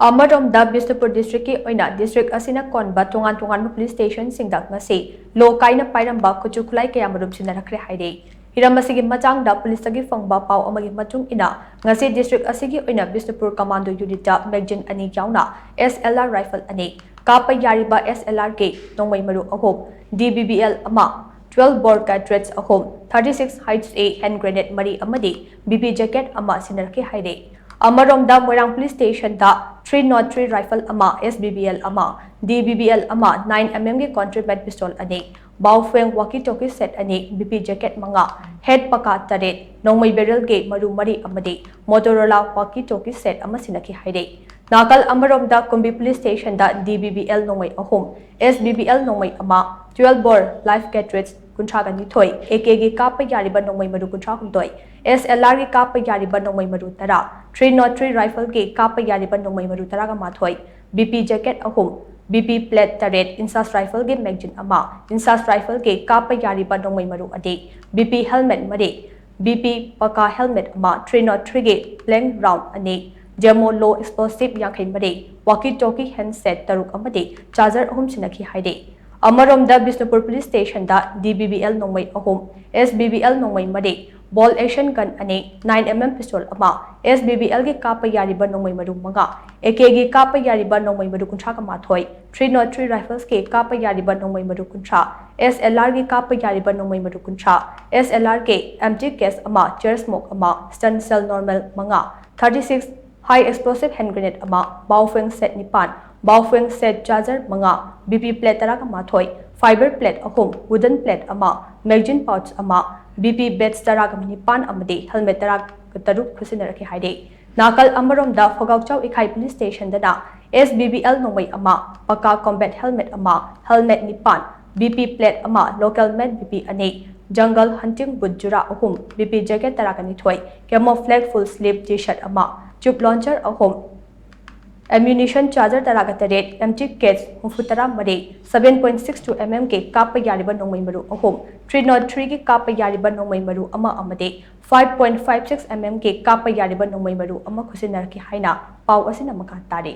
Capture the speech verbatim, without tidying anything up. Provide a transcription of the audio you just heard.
ꯑꯃꯔꯣꯝꯗ ꯕꯤꯁꯅꯨꯄꯨꯔ ꯗꯤꯁꯇ꯭ꯔꯤꯛꯀꯤ ꯑꯣꯏꯅ ꯗꯤꯁꯇ꯭ꯔꯤꯛ ꯑꯁꯤꯅ ꯀꯣꯟꯕ ꯇꯣꯉꯥꯟ ꯇꯣꯉꯥꯟꯕ ꯄꯨꯂꯤꯁ ꯁ꯭ꯇꯦꯁꯟꯁꯤꯡꯗ ꯉꯁꯤ ꯂꯣ ꯀꯥꯏꯅ ꯄꯥꯏꯔꯝꯕ ꯈꯨꯠꯁꯨ ꯈꯨꯠꯂꯥꯏ ꯀꯌꯥꯃꯔꯨꯝ ꯁꯤꯟꯅꯔꯛꯈ꯭ꯔꯦ ꯍꯥꯏꯔꯤ꯫ ꯍꯤꯔꯝ ꯑꯁꯤꯒꯤ ꯃꯇꯥꯡꯗ ꯄꯨꯂꯤꯁꯇꯒꯤ ꯐꯪꯕ ꯄꯥꯎ ꯑꯃꯒꯤ ꯃꯇꯨꯡ ꯏꯟꯅ, ꯉꯁꯤ ꯗꯤꯁꯇ꯭ꯔꯤꯛ ꯑꯁꯤꯒꯤ ꯑꯣꯏꯅ ꯕꯤꯁꯅꯨꯄꯨꯔ ꯀꯃꯥꯟꯗꯣ ꯌꯨꯅꯤꯠꯇ ꯃꯦꯒꯖꯤꯟ ꯑꯅꯤ ꯌꯥꯎꯅ ꯑꯦꯁ ꯑꯦꯜ ꯑꯥꯔ ꯔꯥꯏꯐꯜ ꯑꯅꯤ, ꯀꯥꯞꯄ ꯌꯥꯔꯤꯕ ꯑꯦꯁ ꯑꯦꯜ ꯑꯥꯔ ꯀꯦ ꯅꯣꯡꯃꯩ ꯃꯔꯨ ꯑꯍꯨꯝ, ꯗꯤ ꯕꯤ ꯕꯤ ꯑꯦꯜ ꯑꯃ, ꯇ꯭ꯋꯦꯜꯐ ꯕꯣꯔ ꯀꯥꯔꯇ꯭ꯔꯤꯖ ꯑꯍꯨꯝ, thirty six H E hand grenade ꯃꯔꯤ ꯑꯃꯗꯤ ꯕꯤ ꯄꯤ ꯖꯦꯀꯦꯠ ꯑꯃ ꯁꯤꯟꯅꯔꯛꯈꯤ ꯍꯥꯏꯔꯤ꯫ ꯑꯃꯔꯣꯝꯗ ꯃꯣꯏꯔꯥꯡ ꯄꯨꯂꯤꯁ ꯁ꯭ꯇꯦꯁꯟꯗ ꯊ꯭ꯔꯤ ꯅꯣꯠ ꯊ꯭ꯔꯤ ꯔꯥꯏꯐꯜ ꯑꯃ, ꯑꯦꯁ ꯕꯤ ꯕꯤ ꯑꯦꯜ ꯑꯃ, ꯗꯤ ꯕꯤ ꯕꯤ ꯑꯦꯜ ꯑꯃ, ꯅꯥꯏꯟ ꯑꯦꯝ ꯑꯦꯝꯒꯤ ꯀꯣꯟꯇ꯭ꯔꯤꯕꯦꯠ ꯄꯤꯁꯇꯣꯜ ꯑꯅꯤ, ꯕꯥꯎꯐꯦꯡ ꯋꯥꯀꯤ ꯇꯣꯀꯤ ꯁꯦꯠ ꯑꯅꯤ, ꯕꯤ ꯄꯤ ꯖꯦꯀꯦꯠ ꯃꯉꯥ, ꯍꯦꯠ ꯄꯀꯥ ꯇꯔꯦꯠ, ꯅꯣꯡꯃꯩ ꯕꯦꯔꯦꯜꯒꯤ ꯃꯔꯨ ꯃꯔꯤ ꯑꯃꯗꯤ ꯃꯣꯇꯣꯔꯣꯂꯥ ꯋꯥꯀꯤ ꯇꯣꯀꯤ ꯁꯦꯠ ꯑꯃ ꯁꯤꯟꯅꯈꯤ ꯍꯥꯏꯔꯤ꯫ ꯅꯥꯀꯜ ꯑꯃꯔꯣꯝꯗ ꯀꯨꯝꯕꯤ ꯄꯨꯂꯤꯁ ꯁ꯭ꯇꯦꯁꯟꯗ ꯗꯤ ꯕꯤ ꯕꯤ ꯑꯦꯜ ꯅꯣꯡꯃꯩ ꯑꯍꯨꯝ, ꯑꯦꯁ ꯕꯤ ꯕꯤ ꯑꯦꯜ ꯅꯣꯡꯃꯩ ꯑꯃ, ꯇ꯭ꯋꯦꯜꯐ ꯕꯣꯔ ꯂꯥꯏꯐ ꯀꯥꯔꯇ꯭ꯔꯤꯖ ꯀꯨꯟꯊ꯭ꯔꯥꯒ ꯅꯤꯊꯣꯏ, ꯑꯦ ꯀꯦꯒꯤ ꯀꯥꯞꯄ ꯌꯥꯔꯤꯕ ꯅꯣꯡꯃꯩ ꯃꯔꯨ ꯀꯨꯟꯊ꯭ꯔꯥ ꯍꯨꯝꯗꯣꯏ, ꯑꯦꯁ ꯑꯦꯜ ꯑꯥꯔꯒꯤ ꯀꯥꯞꯄ ꯌꯥꯔꯤꯕ ꯅꯣꯡꯃꯩ ꯃꯔꯨ ꯇꯔꯥ, ꯊ꯭ꯔꯤ ꯅꯣꯠ ꯊ꯭ꯔꯤ ꯔꯥꯏꯐꯜꯒꯤ ꯀꯥꯞꯄ ꯌꯥꯔꯤꯕ ꯅꯣꯡꯃꯩ ꯃꯔꯨ ꯇꯔꯥꯒ ꯃꯥꯊꯣꯏ, ꯕꯤ ꯄꯤ ꯖꯦꯀꯦꯠ ꯑꯍꯨꯝ, ꯕꯤ ꯄꯤ ꯄ꯭ꯂꯦꯠ ꯇꯔꯦꯠ, ꯏꯟꯁꯥꯁ ꯔꯥꯏꯐꯜꯒꯤ ꯃꯦꯒꯖꯤꯟ ꯑꯃ, ꯏꯟꯁꯥꯁ ꯔꯥꯏꯐꯜꯒꯤ ꯀꯥꯞꯄ ꯌꯥꯔꯤꯕ ꯅꯣꯡꯃꯩ ꯃꯔꯨ ꯑꯅꯤ, ꯕꯤ ꯄꯤ ꯍꯦꯜꯃꯦꯠ ꯃꯔꯤ, ꯕꯤ ꯄꯤ ꯄꯀꯥ ꯍꯦꯜꯃꯦꯠ ꯑꯃ, ꯊ꯭ꯔꯤ ꯅꯣꯠ ꯊ꯭ꯔꯤꯒꯤ ꯕ꯭ꯂꯦꯡ ꯔꯥꯎꯟ ꯑꯅꯤ, ꯖꯦꯃꯣ ꯂꯣ ꯑꯦꯛꯁꯄ꯭ꯂꯣꯁꯤꯚ ꯌꯥꯡꯈꯩ ꯃꯔꯤ, ꯋꯥꯀꯤ ꯇꯣꯀꯤ ꯍꯦꯟꯁꯦꯠ ꯇꯔꯨꯛ ꯑꯃꯗꯤ ꯆꯥꯔꯖꯔ ꯑꯍꯨꯝ ꯁꯤꯟꯅꯈꯤ ꯍꯥꯏꯔꯤ꯫ ꯑꯃꯔꯣꯝꯗ ꯕꯤꯁꯅꯨꯄꯨꯔ ꯄꯨꯂꯤꯁ ꯁ꯭ꯇꯦꯁꯟꯗ ꯗꯤ ꯕꯤ ꯕꯤ ꯑꯦꯜ ꯅꯣꯡꯃꯩ ꯑꯍꯨꯝ, ꯑꯦꯁ ꯕꯤ ꯕꯤ ꯑꯦꯜ ꯅꯣꯡꯃꯩ ꯃꯔꯤ, ꯕꯣꯜ ꯑꯦꯛꯁꯟ ꯒꯟ ꯑꯅꯤ, ꯅꯥꯏꯟ ꯑꯦꯝ ꯑꯦꯝ ꯄꯤꯁꯇꯣꯜ ꯑꯃ, ꯑꯦꯁ ꯕꯤ ꯕꯤ ꯑꯦꯜꯒꯤ ꯀꯥꯞꯄ ꯌꯥꯔꯤꯕ ꯅꯣꯡꯃꯩ ꯃꯔꯨ ꯃꯉꯥ, ꯑꯦ ꯀꯦꯒꯤ ꯀꯥꯞꯄ ꯌꯥꯔꯤꯕ ꯅꯣꯡꯃꯩ ꯃꯔꯨ ꯀꯨꯟꯊ꯭ꯔꯥꯒ ꯃꯥꯊꯣꯏ, ꯊ꯭ꯔꯤ ꯅꯣꯠ ꯊ꯭ꯔꯤ ꯔꯥꯏꯐꯜꯁꯀꯤ ꯀꯥꯞꯄ ꯌꯥꯔꯤꯕ ꯅꯣꯡꯃꯩ ꯃꯔꯨ ꯀꯨꯟꯊ꯭ꯔꯥ, ꯑꯦꯁ ꯑꯦꯜ ꯑꯥꯔꯒꯤ ꯀꯥꯞꯄ ꯌꯥꯔꯤꯕ ꯅꯣꯡꯃꯩ ꯃꯔꯨ ꯀꯨꯟꯊ꯭ꯔꯥ, ꯑꯦꯁ ꯑꯦꯜ ꯑꯥꯔ ꯀꯦ ꯑꯦꯝ ꯇꯤ ꯀꯦꯁ ꯑꯃ, ꯆꯦꯌꯔ ꯁ꯭ꯃꯣꯛ ꯑꯃ, ꯁ꯭ꯇꯟ ꯁꯦꯜ ꯅꯣꯔꯃꯦꯜ ꯃꯉꯥ, ꯊꯥꯔꯇꯤ ꯁꯤꯛꯁ ꯍꯥꯏ ꯑꯦꯛꯁꯄ꯭ꯂꯣꯁꯤꯚ ꯍꯦꯟ ꯒ꯭ꯔꯦꯅꯦꯗ ꯑꯃ, ꯕꯥꯎꯐꯦꯡ ꯁꯦꯠ ꯅꯤꯄꯥꯟ, ꯕꯥꯎꯐꯦꯡ ꯁꯦꯠ ꯆꯥꯔꯖꯔ ꯃꯉꯥ, ꯕꯤ ꯄꯤ ꯄ꯭ꯂꯦꯠ ꯇꯔꯥꯒ ꯃꯥꯊꯣꯏ, ꯐꯥꯏꯕꯔ ꯄ꯭ꯂꯦꯠ ꯑꯍꯨꯝ, ꯋꯨꯗꯟ ꯄ꯭ꯂꯦꯠ ꯑꯃ, ꯃꯦꯒꯖꯤꯟ ꯄꯥꯎꯆ ꯑꯃ, ꯕꯤ ꯄꯤ ꯕꯦꯠꯁ ꯇꯔꯥꯒ ꯅꯤꯄꯥꯟ ꯑꯃꯗꯤ ꯍꯦꯜꯃꯦꯠ ꯇꯔꯥꯒ ꯇꯔꯨꯛ ꯈꯨꯠꯁꯤꯟꯅꯔꯛꯈꯤ ꯍꯥꯏꯔꯤ꯫ ꯅꯥꯀꯜ ꯑꯃꯔꯣꯝꯗ ꯐꯒꯥꯎꯆꯥꯎ ꯏꯈꯥꯏ ꯄꯨꯂꯤꯁ ꯁ꯭ꯇꯦꯁꯟꯗꯅ ꯑꯦꯁ ꯕꯤ ꯕꯤ ꯑꯦꯜ ꯅꯣꯡꯃꯩ ꯑꯃ, ꯄꯀꯥ ꯀꯣꯝꯕꯦꯠ ꯍꯦꯜꯃꯦꯠ ꯑꯃ, ꯍꯦꯜꯃꯦꯠ ꯅꯤꯄꯥꯟ, ꯕꯤ ꯄꯤ ꯄ꯭ꯂꯦꯠ ꯑꯃ, ꯂꯣꯀꯦꯜ ꯃꯦꯗ ꯕꯤ ꯄꯤ ꯑꯅꯤ, ꯖꯪꯒꯜ ꯍꯟꯇꯤꯡ ꯕꯨꯠ ꯖꯨꯔꯥ ꯑꯍꯨꯝ, ꯕꯤ ꯄꯤ ꯖꯦꯀꯦꯠ ꯇꯔꯥꯒ ꯅꯤꯊꯣꯏ, ꯀꯦꯃꯣꯐ꯭ꯂꯦꯛ ꯐꯨꯜ ꯁ꯭ꯂꯤꯞ ꯇꯤ ꯁꯔꯠ ꯑꯃ, ꯆꯨꯞ ꯂꯣꯟꯆꯔ ꯑꯍꯨꯝ, ꯑꯦꯝꯌꯨꯅꯤꯁꯟ ꯆꯥꯔꯖꯔ ꯇꯔꯥꯒ ꯇꯔꯦꯠ, ꯑꯦꯝ ꯇꯤ ꯀꯦꯁ ꯍꯨꯝꯐꯨ ꯇꯔꯥ ꯃꯔꯤ, seven point six two M ꯑꯦꯝꯒꯤ ꯀꯥꯞꯄ ꯌꯥꯔꯤꯕ ꯅꯣꯡꯃꯩ ꯃꯔꯨ ꯑꯍꯨꯝ, ꯊ꯭ꯔꯤ ꯅꯣꯠ ꯊ꯭ꯔꯤꯒꯤ ꯀꯥꯞꯄ ꯌꯥꯔꯤꯕ ꯅꯣꯡꯃꯩ ꯃꯔꯨ ꯑꯃ ꯑꯃꯗꯤ five point five six mm ꯒꯤ ꯀꯥꯞꯄ ꯌꯥꯔꯤꯕ ꯅꯣꯡꯃꯩ ꯃꯔꯨ ꯑꯃ ꯈꯨꯠꯁꯤꯟꯅꯔꯛꯈꯤ ꯍꯥꯏꯅ ꯄꯥꯎ ꯑꯁꯤꯅ ꯃꯈꯥ ꯇꯥꯔꯤ꯫